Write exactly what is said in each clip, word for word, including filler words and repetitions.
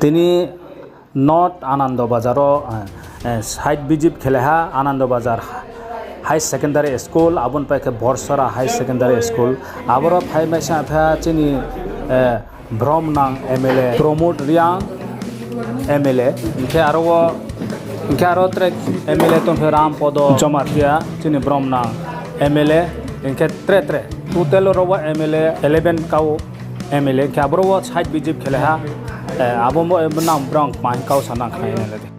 Tini North Anando Bazar o, eh, eh, side visit khelaiha Anando Bazar High Secondary School, abo ni pai khe Borsora High Secondary School. Aboro phai mai sa pha chini, eh, bromnang M L A Pramod Reang, M L A. Hingkhe aro o, hingkhe aro tre M L A tong khe Rampodo Jomatia, chini bromnang M L A. Hingkhe tre tre. Total oro o M L A eleven kau M L A, hingkhe aboro o side visit khelaiha, eh, abo mo, eh, nang brang kma hing kau sa nang khnai nai le de.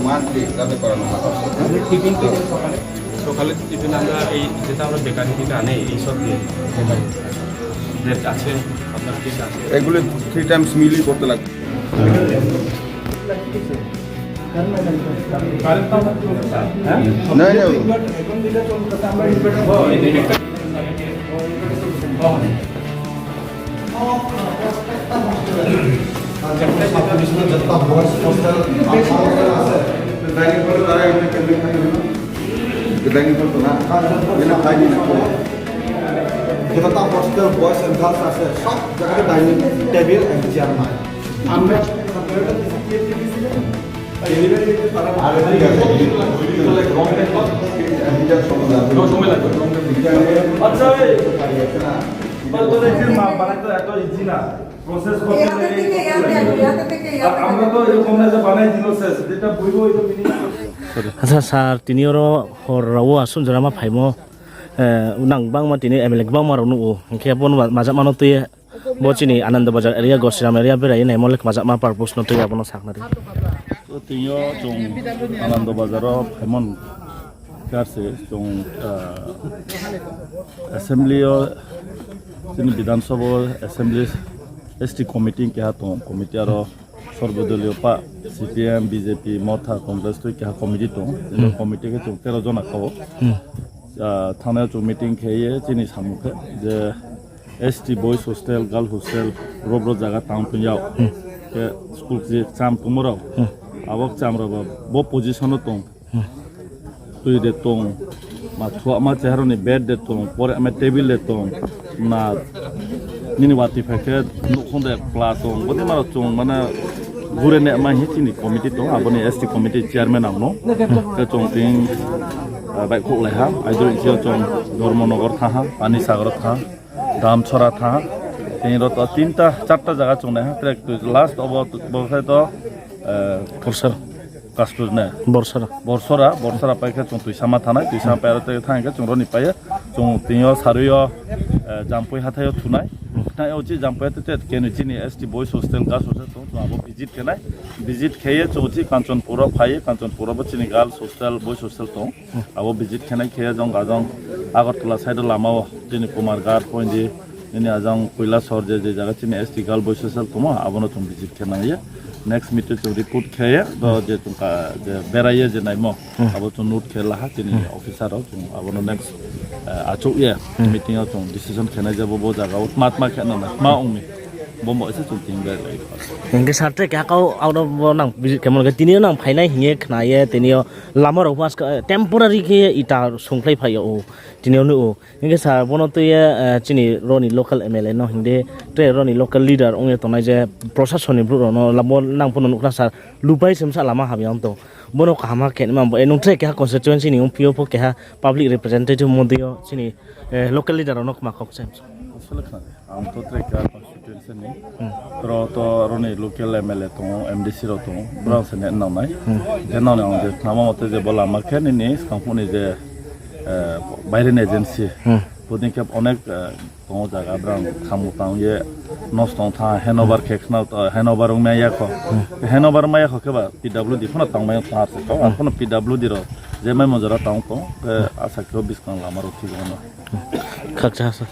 Monthly যাতে করানো হয়। টিফিন তো সকালে, সকালে টিফিন আমরা এই যেটা আমরা বেকারি থেকে আনি, এই সব দিয়ে। ব্রেড আছে, আপনার কেক আছে। এগুলো থ্রি টাইমস মিলই করতে লাগে। না, না। যেটা তা হোস্টেল, বয়েজ এন্ড গার্লস আছে, সব জায়গাতে ডাইনিং টেবিল এন্ড চেয়ার নাই। আমরা আচ্ছা, এই, তোদের যে মা বানাইতে এত ইজি না, প্রসেস করতে লাগে, এই করতে লাগে। আর আমরা তো এরকম না যে বানাই দিল শেষ, যেটা বইব ওই তো minimum. Acha sir, tini oro hor rao wo asuh jora ma phaimo, eh, nang gbangma tini M L A gbangma rao nuh ou. Hingkhe bo no ma-, majak mano tui bo chini Anando Bazar area, Gosiram area berai naimo le majak ma purpose no tui abo no sakna di. To tini yo chung Anando Bazar o phaimon kar se chung, ah, assembly o chini Bidhan Sabha o assembly S T committee keha tong, committee aro sorbodoliyo pa C P M, B J P, Motha, Congress tui keha committee tong. Tini committee khe chung tero jona kau. Ah, thangnayo chung meeting khe ye chini samung khe je S T boys hostel, girl hostel, bro bro jaga tang tong yag. Khe school je cham tongmo rao. Abo cham rao ba bo position o tong. Tui de tong, ma thuama cheha rao ni bed de tong, pore ama table de tong, na nini wati phai khe nouhkhong de pla tong, bodei ma rao chung mane gure ne ma hi chini committee tong, abo ni S T committee chairman ang no. Khe chung tin, ah, baihkhouhlai ha, aidro inchi yo chung Dharmanagar thanng ha, Panisagar thanng ha, Damchara thanng ha, tin rao to tinta, charta jaga chung nai ha, track to last obo, bo khe to, eh, Borsora. Kastur ne? Borsora. Borsora, Borsora pai khe chung Tuisama thanng nai, Tuisama pai aro tei thanng khe chung roni pai ye, chung tini yo sarui yo, eh, Jampui hathai yo thunai. Thai yo chi Jampui hathai te kenu chini S T boys hostel, girls hostel tong, chung abo visit khe nai. Visit khe ye chung chi Kanchanpur o phai ye, Kanchanpur o bo chini girls hostel, boys hostel tong. Abo visit khe nai khe ye jong ajang Agartala side o lama o chini Kumar Ghat point di, nini ajang Koilasor je je jaga chini S T girl boys hostel tongmo, abo no chung visit khe nai ye. Next meeting chung report khe ye, bo je chung ka, je berai ye je naimo, abo chung note khe la ha chini officer rao, chung abo no next, eh, achouh ye meeting o chung decision khe nai je bo, bo jaga o tma tma khe nang nai, tma ong mi. Bo mo se chung tin berai lai. Hingkhe sir tre keha kau aro bo nang visit khe mon khe tini yo nang phainai hing ye khna ye tini yo lama rao pho aska, eh, temporary khe ita songkhlai phai yag ou. Tini yo nuh ou. Hingkhe sir, bo no tui ye, eh, chini roni local M L A no hing di, tre roni local leader ong ye tongnai je prosason ni brouh rao no, lamo nang pho no nuh khna sir, lupai se bsa lama hamya ong tong. Bo no kaham khe nima bo, eh, nung tre keha constituency ni ongphi yo pho keha public representative montri yo chini, eh, local leader rao no kma kau kchai. Asole khna di, ang to tre keha constituency ni. Bro to roni local M L A tong ou, M D C rao tong ou, brao se ne nang nai. Je nang nai ang je khnamo mote je bo lama khe nini skang phuh ni je, eh, baire ni agency. Bodei khe onek, eh, tong ou jaga brang khamu tang ye nosto ong tha, handover khe khna, eh, handover ong mai ya kho. Handover mai ya kho khe ba P W D pho no tang mai tha se kho, ar pho no P W D rao je mai mo jora tang tong, eh, asa khe o buskang lama rao thik ong no. Khakcha sir.